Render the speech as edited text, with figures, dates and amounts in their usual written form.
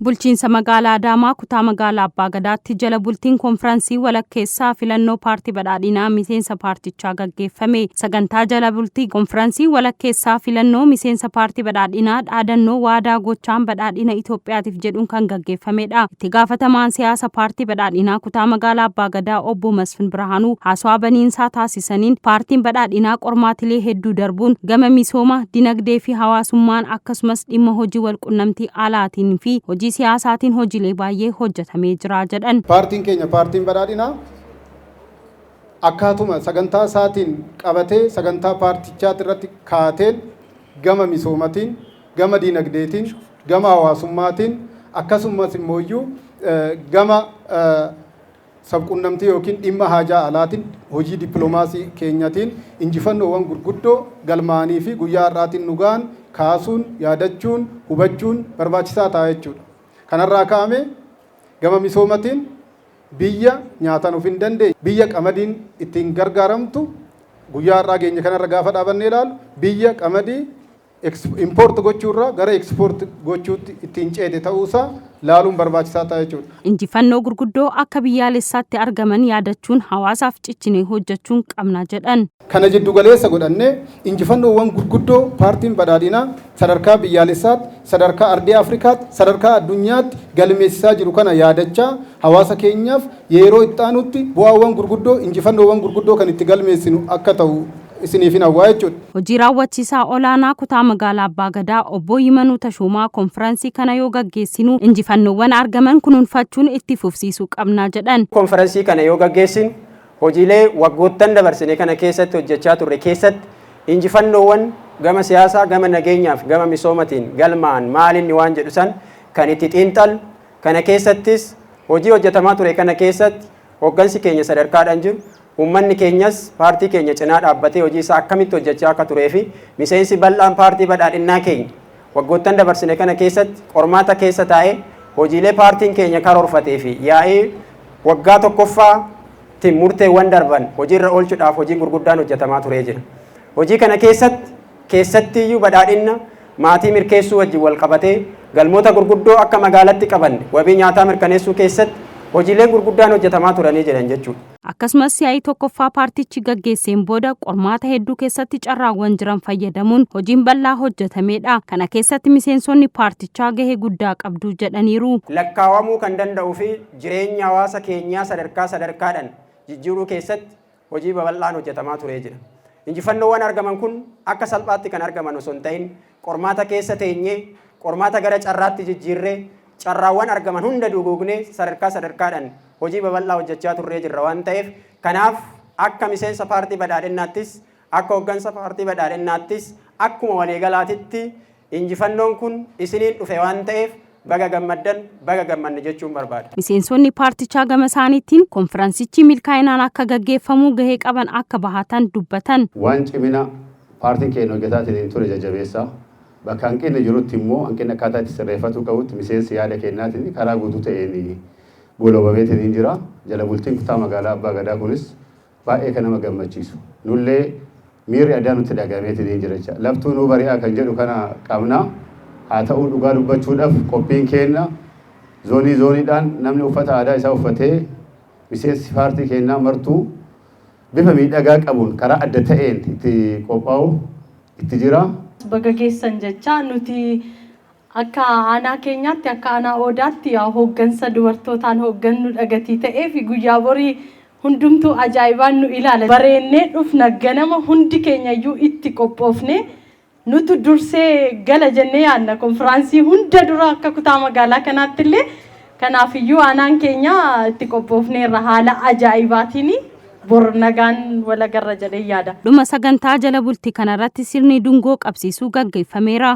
Bulchiinsa magaalaa Adaamaa kutaa magaalaa Abbaa Gadaatti jala bultiin konfiraansii walakkeessaa filannoo paartii badhaadhinaa miseensa paartichaa gaggeeffame. Sagantaa jala bultii konfiraansii walakkeessaa filannoo miseensa paartii badhaadhinaa dhaadannoo waadaa gochaan badhaadhina Itoophiyaatiif jedhuun kan gaggeeffamedha. Itti gaafatamaan siyaasa paartii badhaadhinaa kutaa magaalaa Abbaa Gadaa obbo Masfin Birhaanuu haasawaa baniinsaa taasisaniin paartiin badhaadhinaa qormaatilee hedduu darbuun gama misooma, dinagdee fi hawaasummaan akkasumas dhimma hojii walqunnamtii alaatiin fi hojii siyaasaatiin hojiilee baay'ee hojjetamee jira jedhan. Paartiin keenya paartiin badhaadhinaa akkaatuma sagantaa isaatiin qabatee sagantaa paartichaati irratti kaateen gama misoomatiin, gama dinagdeetiin, gama hawaasummaatiin akkasumas immoo gama sabqunnamtii yookiin dhimma haajaa alaatiin hojii dippiloomaasii keenyatiin injifannoowwan gurguddoo galmaa'anii fi guyyaa har'aatiin nu ga'an kaasuun, yaadachuun, hubachuun barbaachisaa ta'a jechuudha. Kanarraa ka'ame gama misoomatiin biyya nyaataan of hin dandeenye, biyya qamadiin ittiin gargaaramtu guyyaa har'aa geenye kanarra gaafa dhaabannee ilaalu biyya qamadii import gochuurraa gara export gochuutti ittiin ceete ta'uusaa laaluun barbaachisaa ta'a jechuudha. Injifannoo gurguddoo akka biyyaalessaatti argaman yaadachuun hawaasaaf cichinee hojjechuun qabna jedhan. Kana jiddu galeessa godhannee injifannoowwan gurguddoo paartiin badhaadhinaa sadarkaa biyyaalessaatti, sadarkaa ardii Afrikaatti, sadarkaa addunyaatti galmeessisaa jiru kana yaadachaa hawaasa keenyaaf yeroo itti aanutti bu'aawwan gurguddoo, injifannoowwan gurguddoo kan itti galmeessinu akka ta'u isiniifin hawwaa jechuudha. Hojii raawwachiisaa olaanaa kutaa magaalaa Abbaa Gadaa obbo Yimanuu Tashoomaa konfiraansii kana yoo gaggeessinu injifannoowwan argaman kunuunfachuun itti fufsiisuu qabna jedhan. Konfiraansii kana yoo gaggeessinu hojiilee waggoottan dabarsine kana keessatti hojjechaa turre keessatti injifannoowwan gama siyaasaa, gama nageenyaaf, gama misoomatiin galmaa'an maalinni waan jedhu san kan itti xiinxallu kana keessattis hojii hojjetamaa ture kana keessatti hoggansi keenya sadarkaadhaan jiru uummanni keenyas paartii keenya cinaa dhaabbatee hojii isaa akkamitti hojjechaa akka turee fi miseensi bal'aan paartii badhaadhinnaa keenya waggoottan dabarsine kana keessatti qormaata keessa taa'ee hojiilee paartiin keenya karoorfatee fi yaa'ii waggaa tokkoffaatiin murteewwan darban hojiirra oolchuudhaaf hojiin gurguddaan hojjetamaa turee jira. Hojii kana keessatti keessattiyyuu badhaadhinna maatii mirkeessuu wajjin wal qabatee galmoota gurguddoo akka magaalatti qabanne wabii nyaataa mirkaneessuu keessatti hojiileen gurguddaan hojjetamaa turanii jiran jechuudha. Akkasumas yaa'ii tokkoffaa paartichi gaggeesseen booda qormaata hedduu keessatti carraawwan jiran fayyadamuun hojiin bal'aa hojjetamedha. Kana keessatti miseensonni paartichaa gahee guddaa qabdu jedhaniiru. Lakkaawamuu kan danda'uu fi jireenya hawaasa keenyaa sadarkaa sadarkaadhaan jijjiiruu keessatti hojii babal'aan hojjetamaa turee jira. Injifannoowwan argaman kun akka salphaatti kan argaman osoo hin ta'in qormaata keessa teenyee qormaata gara carraatti jijjiirree carraawwan argaman hunda duguugnee sadarkaa sadarkaadhaan hojii babal'aa hojjechaa turree jirra waan ta'eef kanaaf akka miseensa paartii badhaadhinnaattis akka hoggansa paartii badhaadhinnaattis akkuma waliigalaatitti injifannoon kun isiniin dhufe waan ta'eef baga gammaddan baga gammanne jechuun barbaada. Miseensonni paartichaa gama isaaniitiin konfiraansichi milkaa'inaan akka gaggeeffamu gahee qaban akka bahatan dubbatan. Waan cimina paartiin keenya hojjetaatiin ture jajjabeessaa. Bakka hanqinni jirutti immoo hanqinni akkaataa itti sirreeffatuu qabutti miseensi yaada kennaatiin karaa guutuu ta'een goolobameetiin jira. Jala bultiin kutaa magaalaa Abbaa Gadaa kunis baay'ee kan nama gammachiisu. Nullee miirri addaa nutti dhagahameetiin jira jecha. Laftuu nuu bari'aa kan jedhu kana qabna. Haa ta'uu dhugaa dubbachuudhaaf qophiin keenya zoonii zooniidhaan namni uffata aadaa isaa uffatee miseensi paartii keenyaa martuu bifa miidhagaa qabuun karaa adda ta'een itti qophaa'u itti jira. Baga geessan jecha nuti akka aanaa keenyaatti akka aanaa odaatti yaa hooggansa dubartootaan hooggannu dhagatii ta'ee fi guyyaa borii hundumtuu ajaa'ibaan nu ilaala. Bareennee dhufna ganama hundi keenya iyyuu itti qophoofne nutu dursee gala jennee yaadna konfiraansii hunda dura akka kutaa magaalaa kanaatti illee kanaaf iyyuu aanaan keenya itti qophoofneerra haala ajaa'ibaatiin bor nagaan walagarra jedhee yaada. Dhuma sagantaa jala bultii kanarratti sirni dungoo qabsiisuu gaggeeffameera.